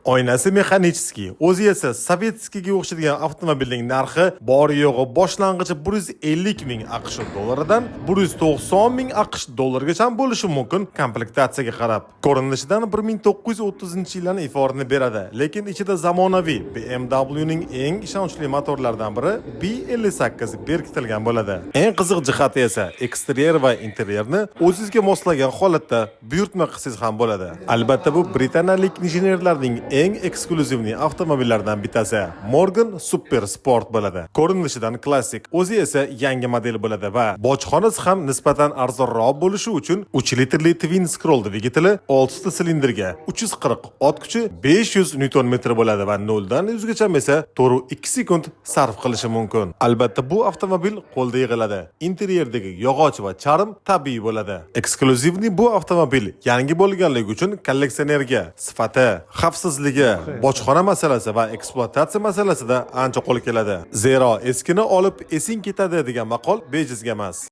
Oynasi механический, o'zi esa советский ga o'xshaydigan avtomobilning narxi bor yo'g'i boshlang'ichi 150 ming AQSh dollaridan 190 ming AQSh dollarigacha bo'lishi mumkin, komplektatsiyaga qarab. Ko'rinishidan 1930-yillarni iforini beradi, lekin ichida zamonaviy BMWning eng ishonchli motorlaridan biri B58 berkitilgan bo'ladi. Eng qiziq jihati esa eksteryer va interyerni o'zingizga moslagan holatda buyurtma qilsangiz ham bo'ladi. Albatta, bu britaniyalik injenerlarning eng эксклюзивный avtomobillaridan bittasi Morgan Super Sport bo'ladi. Ko'rinishidan klassik, o'zi esa yangi model bo'ladi va bojxonasi ham nisbatan arzonroq bo'lishi uchun 3 litrli twin scroll dvigateli 6 ta silindrga 340 ot kuchi, 500 newton metr bo'ladi va 0 dan 100 gacha esa 4,2 sekund sarf qilishi mumkin. Albatta, bu avtomobil qo'lda yig'iladi. Interyerdagi yog'och va charm tabiiy bo'ladi. Эксклюзивный bu avtomobil yangi bo'lganligi uchun kolleksionerga sifati, xavfsizligi, bojxona masalasi va ekspluatatsiya masalasida ancha qo'l keladi. Zero eskini olib esing ketadi degan maqol bejizga emas.